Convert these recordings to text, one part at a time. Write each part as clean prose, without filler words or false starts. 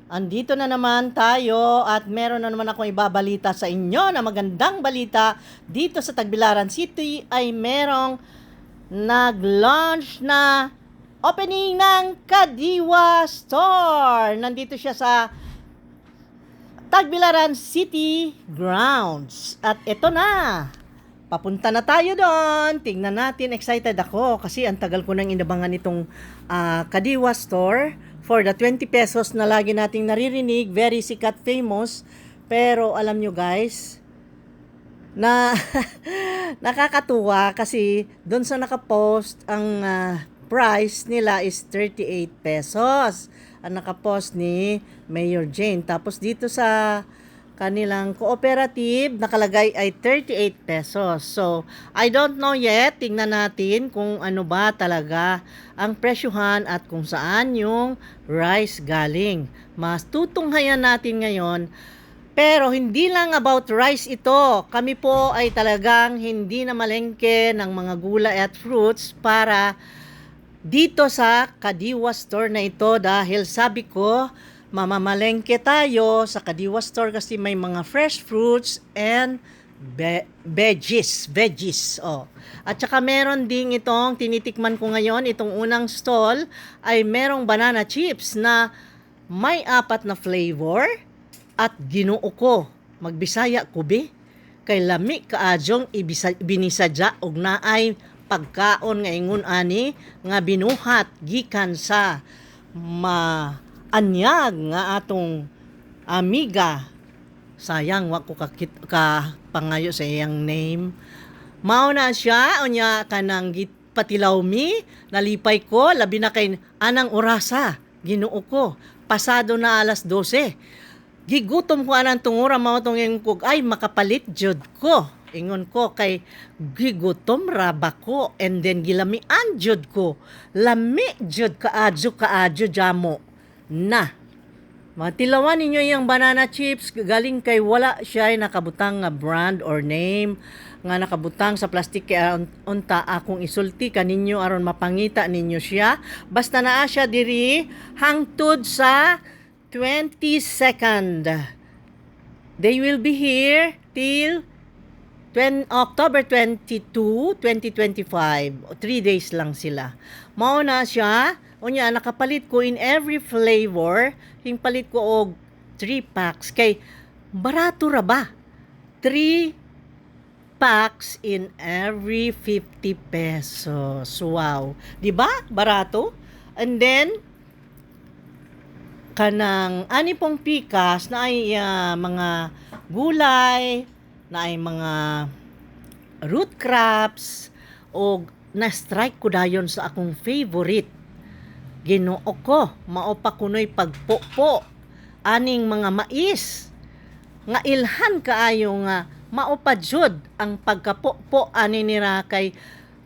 Andito na naman tayo at meron na naman akong ibabalita sa inyo na magandang balita. Dito sa Tagbilaran City ay merong nag-launch na opening ng Kadiwa Store. Nandito siya sa Tagbilaran City Grounds. At ito na. Papunta na tayo doon. Tingnan natin. Excited ako kasi ang tagal ko nang inabangan itong Kadiwa Store for the 20 pesos na lagi nating naririnig. Very sikat, famous. Pero alam nyo, guys, na nakakatuwa kasi doon sa nakapost ang price nila is 38 pesos. Ang nakapost ni Mayor Jane. Tapos dito sa kanilang cooperative, nakalagay ay 38 pesos. So, I don't know yet. Tingnan natin kung ano ba talaga ang presyuhan at kung saan yung rice galing. Mas tutunghayan natin ngayon, pero hindi lang about rice ito. Kami po ay talagang hindi na malengke ng mga gulay at fruits para dito sa Kadiwa Store na ito dahil sabi ko, mamamalengke tayo sa Kadiwa Store kasi may mga fresh fruits and veggies, veggies. Oh. At saka meron ding itong tinitikman ko ngayon, itong unang stall ay merong banana chips na may apat na flavor at Ginoo ko, magbisaya ko be, kay lami kaadyong binisadya og naay pagkaon nga ingon ani nga binuhat gikan sa maanyag nga atong amiga. Sayang wa ko kakit ka pangayo sa iyang name. Mao na siya. Unya kanang gipatilaw mi, nalipay ko labi na kay anang orasa, Ginoo ko, pasado na alas 12, gigutom ko anang tungura. Mao tong ingon ko, ay, makapalit jud ko, ingon ko, kay gigutom ra ba ko. And then gilamian jud ko, lami jud kaadyo kaadyo jamo na. Matilawan ninyo yung banana chips galing kay, wala siya ay nakabutang nga brand or name nga nakabutang sa plastic, kaya unta akong isulti kaninyo aron mapangita ninyo siya. Basta naa siya diri hangtod sa 22nd. They will be here till 20, October 22, 2025. 3 days lang sila. Mao na siya. Unya, nakapalit ko in every flavor. Palit ko og 3 packs. Kay, barato ra ba? 3 packs in every 50 pesos. Wow. Di ba? Barato. And then, kanang ani pong pikas na ay mga gulay, na ay mga root crops o na-strike ko dayon sa akong favorite. Ginoo ko, mao pa kunoy pagpopo aning mga mais nga ilhan kaayo nga mao pa jud ang pagkapopo ani nira kay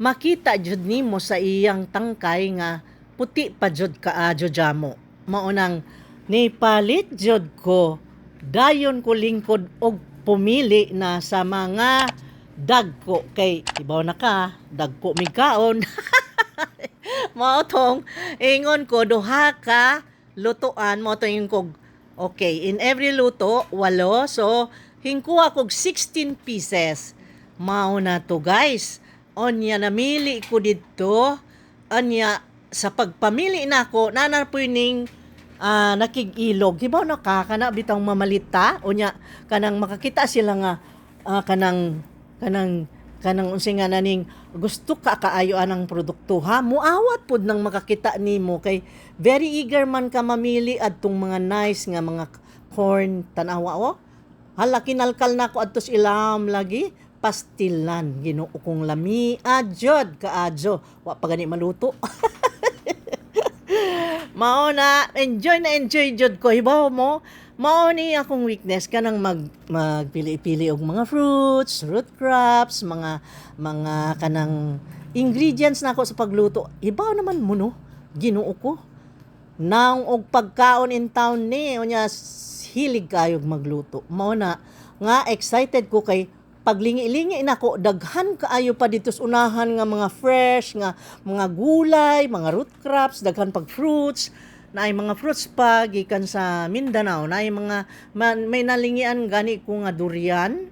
makita jud nimo sa iyang tangkay nga puti pa jud kaadyo jamo. Mao nang nipalit jud ko, dayon ko lingkod og pumili na sa mga dagko kay ibaw na ka dagko mig kaon. Mao tong ingon ko, duha ka lutuan. Mao tong ingon ko, okay, in every luto walo, so hingkuha kog 16 pieces. Mao na to, guys. Onya namili ko didto. Anya sa pagpamili nako, nana po ning nakig-ilog. Hibaw na ka kana bitang mamalita. Unya kanang makakita sila nga kanang unsay nga naning gusto ka kaayo anang produkto ha, muawat pod nang makakita nimo kay very eager man ka mamili adtong mga nice nga mga corn. Tan-awa oh, hala, kinalkal na ko adto sa ilam lagi pastilan. Ginoo kong lami jud kaadyo. Wa pa gani maluto. Mao na enjoy jud ko. Hibaw mo, mao ni akong weakness kanang magpili-pili og mga fruits, root crops, mga kanang ingredients nako sa pagluto. Hibaw naman mo no, Ginoo ko. Naong og pagkaon in town ni, unya hilig kayog magluto. Mao na nga excited ko kay paglingi-lingi nako, daghan kaayo pa dito sa unahan nga mga fresh nga mga gulay, mga root crops, daghan pag fruits. Naay mga fruits pa gikan sa Mindanao, naay mga may nalingian gani ko nga durian.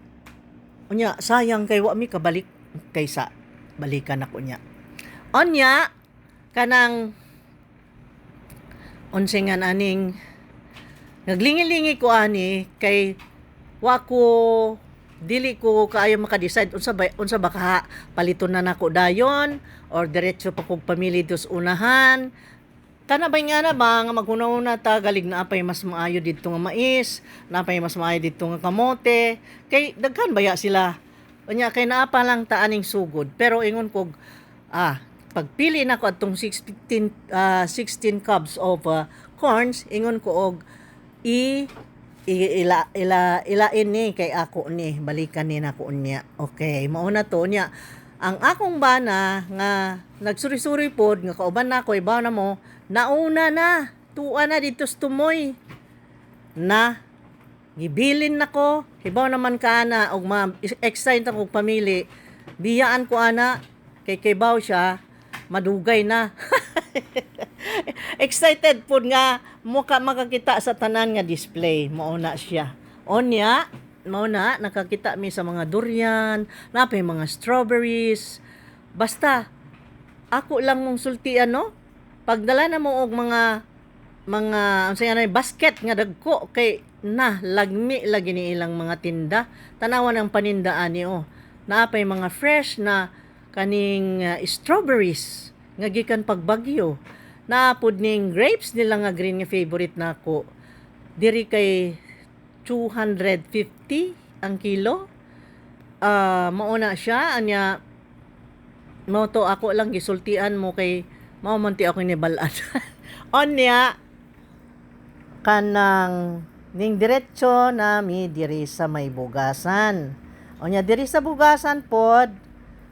Unya sayang kay wa mi kabalik kaysa balikan nako nya. Unya kanang unsay nga aning naglingi-lingi ko ani kay wa ko dili ko kaayo maka-decide unsa ba kaha, paliton na nako dayon or diretso pa kog pamili dos unahan. Kana bay nga na ba nga maghuna-huna ta galig naa pay mas maayo didto nga mais, naa pay mas maayo didto nga kamote, kay daghan baya sila. Unya kay naa pa lang ta aning sugod, pero ingon kog pagpili nako atong 16 cobs of corns, ingon ko og i, i ila ila ilain ni kay ako ni balikan ni nako unya. Okay, mao na to. Unya ang akong bana nga nagsuri-suri pod nga kauban nako, ibaw na mo nauna na tuwa na didto sa tumoy na gibilin nako. Hibaw naman ka ana og ma-excite ako og pamili, biyaan ko ana kay kibaw siya madugay na. Excited pod nga muka makakita sa tanan nga display. Mao na siya. Onya mao na nakakita mi sa mga durian, napay mga strawberries. Basta ako lang mong sultian, no, pagdala na mo og mga unsay nga basket nga dagko kay na lagmi lagi ni ilang mga tinda. Tanawan ang paninda ani, oh, naa pay mga fresh na kaning strawberries nga gikan pag Bagyo. Naa pud ning grapes nila nga green nga favorite nako diri kay 250 ang kilo. Mao na siya. Anya mao to ako lang gisultian mo kay mao man ti ako nibal-an. Onya kanang ning diretso na mi diri sa may bugasan. Onya diri sa bugasan pod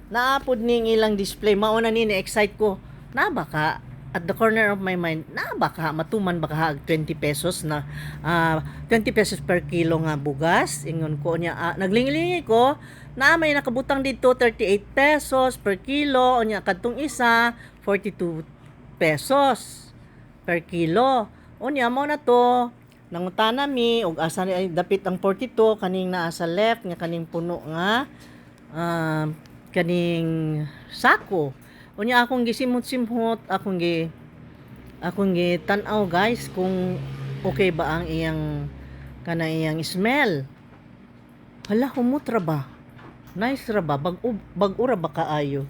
naa pod ning ilang display. Mao na ni na-excite ko na baka at the corner of my mind na baka matuman baka og 20 pesos na 20 pesos per kilo nga bugas, ingon ko niya. Naglingi-lingi ko na may nakabutang dito 38 pesos per kilo. Unya kadtong isa 42 pesos per kilo. Unya mo na to nangutana mi og asa ni ay dapit ang 42, kaning naa sa left nga kaning puno nga kaning sako. Unya akong gisimhot-simhot, akong gitan-aw, guys, kung okay ba ang iyang kana iyang smell. Hala, humot ra ba? Nice ra ba? Bag-o bag-o ra ba kaayo?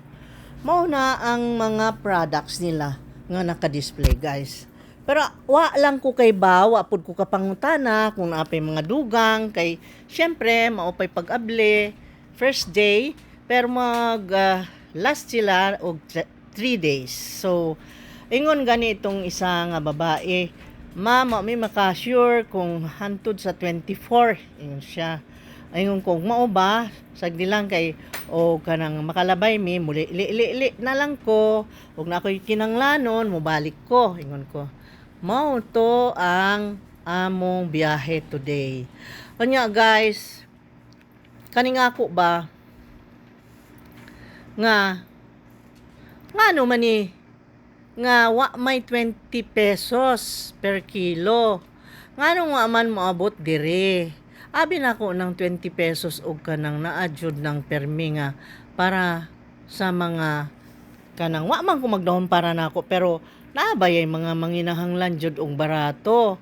Mao na ang mga products nila nga naka-display, guys. Pero wa lang ko kay ba, wa pud ko kapangutana kung naa pay mga dugang kay syempre mao pay pag-abli first day, pero mag last sila og 3 days. So ingon gani itong isa nga babae, "Ma'am, wa mi maka-sure kung hantod sa 24," ingon siya. Ingon ko, "Mao ba? Sagdi lang kay o kanang makalabay mi muli li, li, li na lang ko ug na ako'y kinanglanon mobalik ko," ingon ko. Mao to ang among biyahe today. Unya guys, kaning ako ba nga ngano man ni nga wa may 20 pesos per kilo? Ngano wa man moabot dire? Abi nako ng 20 pesos og kanang naa jud ng permi nga para sa mga kanang wa man ko magdahom para nako, pero naa bayay mga manginahanglan jud og barato.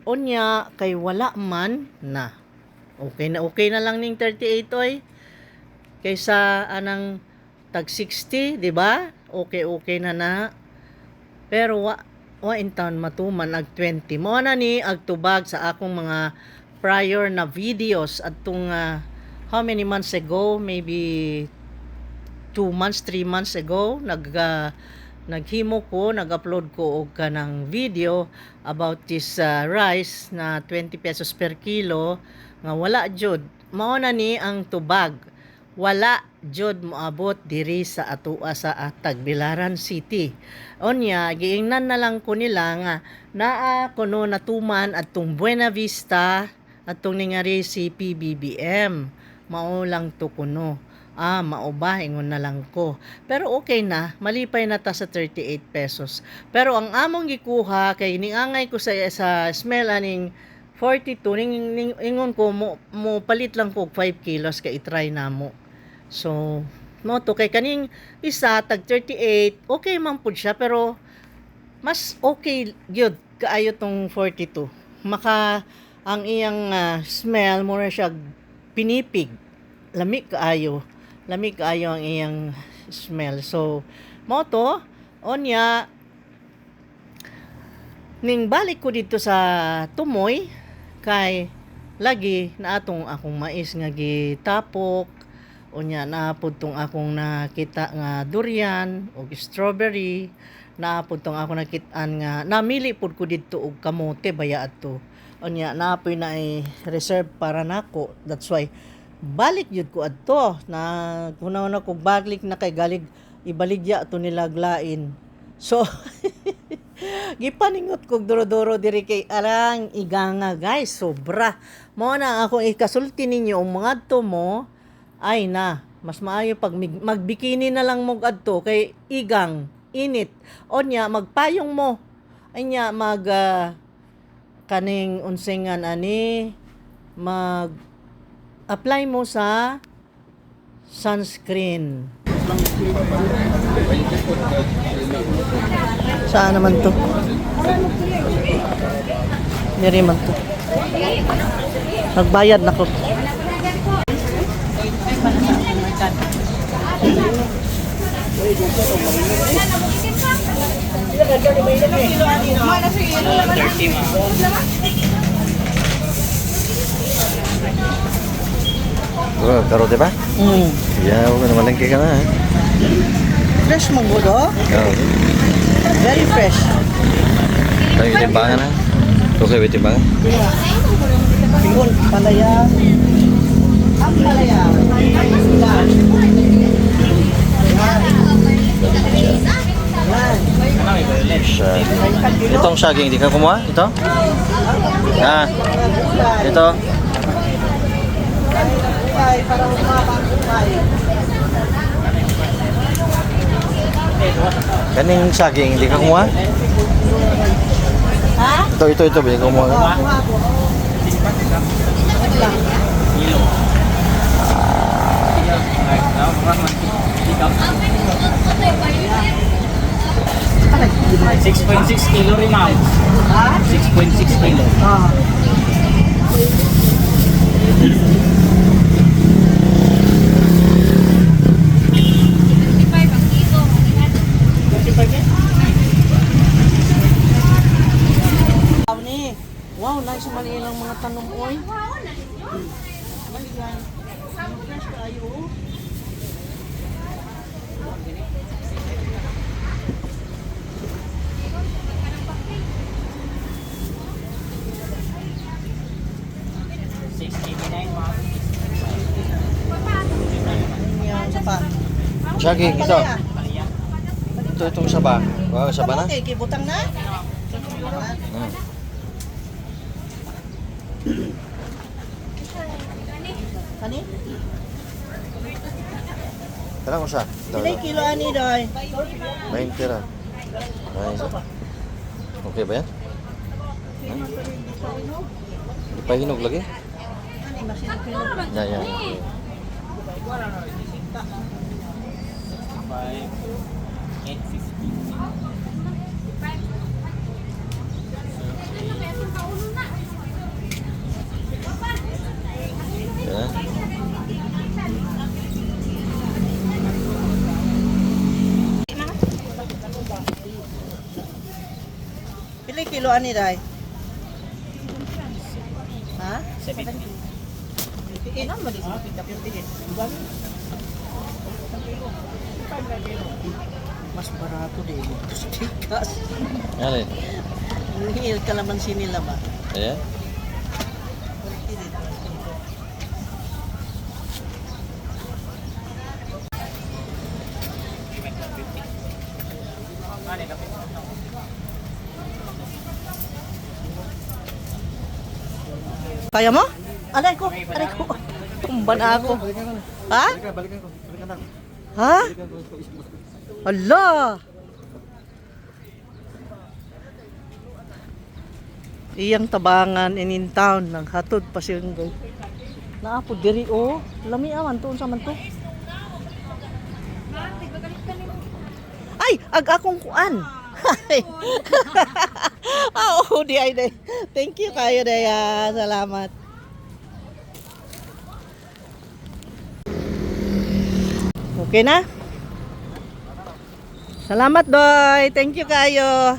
Unya kay wala man na. Okay na, okay na lang ning 38 oy kaysa anang tag 60, di ba? Okay okay na na. Pero wa wa in town matuman ag 20. Mao na ni ag tubag sa akong mga prior na videos adtong how many months ago, maybe 2 months, 3 months ago, naghimo ko, nag-upload ko og kanang video about this rice na 20 pesos per kilo nga wala jud. Mao na ni ang tubag. Wala jud moabot diri sa atoa sa Tagbilaran City. Unya giingnan na lang ko nila nga naa kuno natuman adtong Buena Vista atong ningari si PBBM. Mao lang to kuno. Ah, mao ba, ingon na lang ko. Pero okay na, malipay na ta sa 38 pesos. Pero ang among gikuha kay niangay ko sa smell aning 42, ning ingon ko mo palit lang ko og 5 kilos kay i-try na mo. So, no to kay kaning isa tag 38, okay man pud siya, pero mas okay gyud kaayo tong 42. Maka ang iyang smell, mura siya pinipig. Lami kaayo. Lami kaayo ang iyang smell. So, mao to, onya ning balik ko dito sa Tumoy kay lagi na atong akong mais nga gitapok, unya naa pud tong akong nakita nga durian og strawberry, naa pud tong akong nakitaan nga namili pud ko didto og kamote baya adto, unya naa poy na reserve para nako. That's why balik jud ko adto na kunaw na ko balik na kay galig ibaligya to nila lain. So gipaningot kog duro-duro diri kay arang iganga, guys, sobra. Mao na ang akong ikasulti ninyo, ang mga adto mo ay na mas maayo pag magbikini na lang mo adto kay igang init. Onya magpayong mo, anya mag kaning unsingan ani, mag apply mo sa sunscreen. Saan naman to? Diri man to. Nagbayad na ko. Pero, karote ba? Mm. Yeah, huwag na malengke ka na eh. Fresh man gud, oh. Oo. Very fresh. Tayo timbangan na. Okay, may timbangan. Yun, palaya. Ang palaya. Yan. Yan. Siya. Itong saging, hindi ka kumuha? Ito? Ah, ito. Ay, para umaba ang gulay. Kaning saging, hindi ka kumuha? Ha? Ito, ito, ito. Hindi ka kumuha. Oo, kuha ko. Wait lang. 6.6 kilo rin, ma'am. Ha? 6.6 kilo. Ah. Wow, ni. Wow, nice man ilang mga tanom oy. Fresh kaayo, oh. Ma'am. Yung isa pa. Saging, ito. Ito, itong saba. Wow, saba na? Okay, kibutang na. Hmm. Kani? Tara ko siya. Ito, Pilay ito. kilo ani doy? 20 ra. Nice. Okay ba yan? Hmm? Hindi pa hinog lagi? Ani masin. Yan, yan. 5, 8.50. Yan. Pilay kilo ani day? Ha? 70. Mas barato din ito sa tikas. Alin? Hihil kalamansi nila ba? Ayan. Dito. Kaya mo? Aray ko, aray ko. Tumba na ako. Ha? Balikan ko. Ha? Ala! Iyang tabangan in town nang hatod pa siyang gay. Naa po diri oh. Lami aman to, unsa man to? Ay, ag akong kuan. Ah, oo, di ay day. Thank you kayo day. Ah. Salamat. Okay na? Salamat, Doy. Thank you kayo.